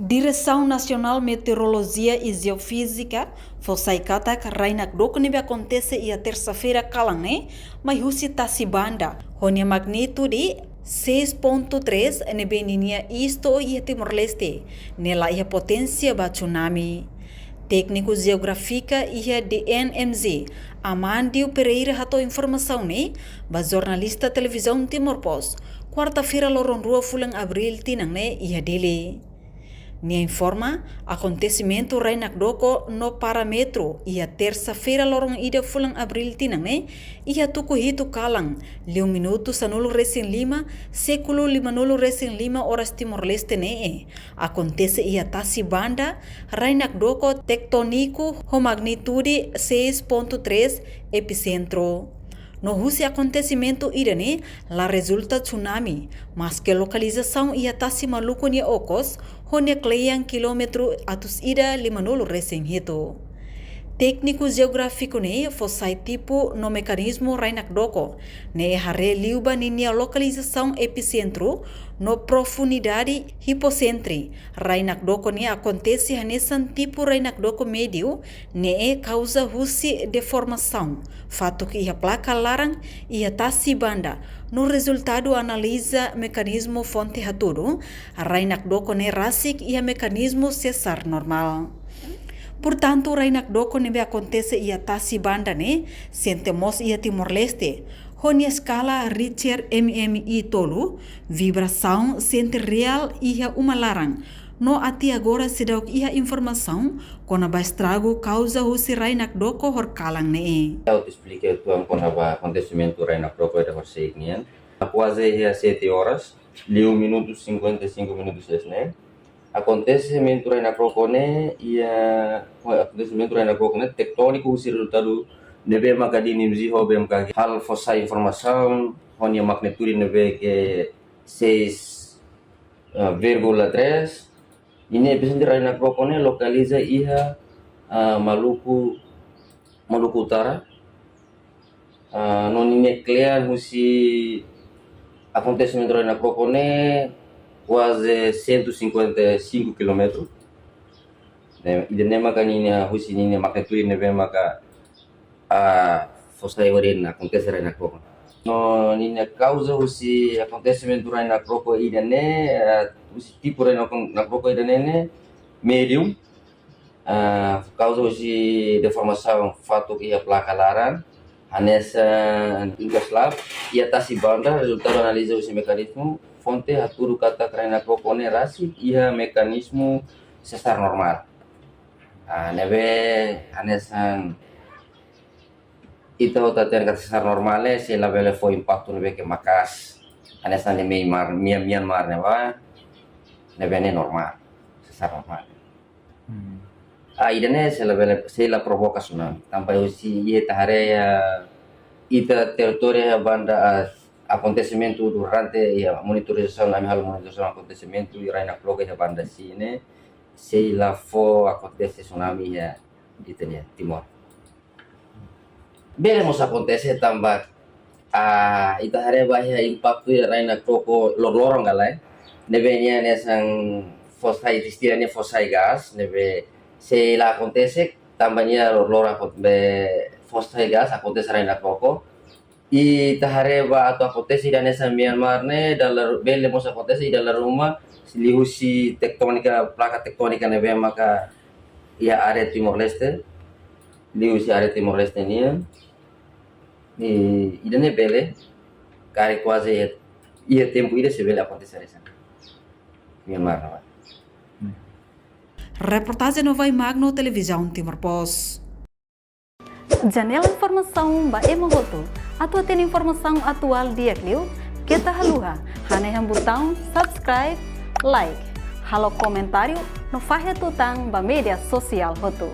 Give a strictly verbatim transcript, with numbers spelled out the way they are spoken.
Diresaun Nasionál Meteorolojia i Jeofízika fó sai katak rai-nakdoko ne'ebé akontese iha tersa-feira kalan ne'e mai husi tasi banda, ho nia magnitude seis ponto três ne'ebé ninia iis to'o iha Timor-Leste, ne'e la iha poténsia ba tsunami. Tékniku jeográfika iha D N M Z, Amandio Pereira hato'o informasaun ne'e ba jornalista Televizaun Timor Post, kuarta-feira loron rua fulan Abríl tinan ne'e iha Dili. Nia informa, akontesimentu rai-nakdoko no parámetru iha tersa-feira loron ida fulan Abríl tinan ne'e iha tuku hitu kalan, liu minutu sanulu-resin-lima, século limanulu-resin-lima oras Timor-Leste ne'e akontese iha tasi banda rai-nakdoko tektóniku ho magnitude seis ponto três, episentru. No husi akontesimentu ida-ne'e la rezulta tsunami, maske lokalizasaun iha tasi Maluku nia okos, ho nia kle'an kilómetru atus ida limanulu-resin-hitu. Tékniku jeográfiku ne'e fó sai tipu no mekanizmu rai-nakdoko, ne'e haree liu ba ninia lokalizasaun episentru no profundidade hipocentri. Rai-nakdoko ne'e akontese hanesan tipu rai-nakdoko médiu, ne'e kauza husi deformasaun fatuk iha plaka laran iha tasi banda. No rezultadu analiza mekanizmu fonte hatudu, rai-nakdoko ne'e rasik iha mekanizmu sesar normál. Portantu, rai-nakdoko ne'ebé akontese iha tasi banda ne'e sente mós iha Timor-Leste, ho nia eskala Richter M M I tolu, vibrasaun sente reál iha uma laran, no até agora seidauk iha informasaun kona-ba estragu kauza husi rai-nakdoko horikalan ne'e. Ha'u atu esplika uitoan kona-ba akontesimentu rai-nakdoko ida horisehik nian. Kuaze iha sete horas, liu minutu cinquenta e cinco minutos ne'e, akontesimentu rai-nakdoko ne'e iha, akontesimentu rai-nakdoko ne'e tektóniku husi rezultadu ne'ebé maka D N M Z ho B M K G halo fó sai informasaun, ho nia magnitude ne'ebé ke seis, eh, vírgula três. Ninia episentru rai-nakdoko ne'e lokaliza iha, ah, Maluku, Maluku Utara. Ah, no ninia kle'an husi akontesimentu rai-nakdoko ne'e kuaze cento e cinquenta e cinco quilómetros. Ne'e, ida-ne'e maka ninia husi ninia magnitude ne'ebé maka, ah, fó sai orin akontese rai-nakdoko. No ninia kauza husi akontesimentu rai-nakdoko ida-ne'e, ah, husi tipu rai-nakdoko, nakdoko ida-ne'e ne'e médium. Ah, kauza husi deformasaun fatuk iha plaka laran, hanesan Yugoslav, iha tasi banda, rezultadu analiza husi mekanizmu fonte hatudu katak rai-nakdoko ne'e rasik iha mekanizmu sesar normál. Ah, ne'ebé hanesan ita hotu hatene katak sesar normál ne'e sei labele fó impaktu ne'ebé ke maka'as. Hanesan ne'e Myanmar, Myan-, Myanmar ne'ebá, ne'ebé ne'e normál, sesar normál. Hmm. Ah, ida-ne'e sei labele, sei la provoka tsunami. Tanba husi iha ita haree iha ita territóriu iha banda, ah, akontesimentu durante iha monitorizasaun, ami halo monitorizasaun akontesimentu iha rai-nakdoko iha banda sini, sei la fó akontese tsunami iha ita-nia Timor. Bele mós akontese tanba, ah, ita haree ba iha impaktu iha rai-nakdoko loroloron ka lae. Ne'ebé nia hanesan fó sai, istilah nia fó sai gás, ne'ebé sei la akontese, tanba nia loroloron akon-, be fó sai gás, akontese rai-nakdoko. Ita haree ba atu akontese ida hanesan Myanmar ne'e, dala ru-, bele mós akontese ida dala ruma, liuhusi tektónika, plaka tektónika ne'ebé maka iha área Timor-Leste, liuhusi área Timor-Leste nian. I ida-ne'e bele, karik kuaze iha, iha tempu ida sei bele akontese hanesan Myanmar ne'ebá. Reportajen Novai Magno, Televizaun Timor Post. Janela informasaun ba ema hotu. Atu hatene informasaun atuál di'ak liu, keta haluha hanehan butaun subscribe, like, halo komentáriu no fahe tutan ba média sosiál hotu.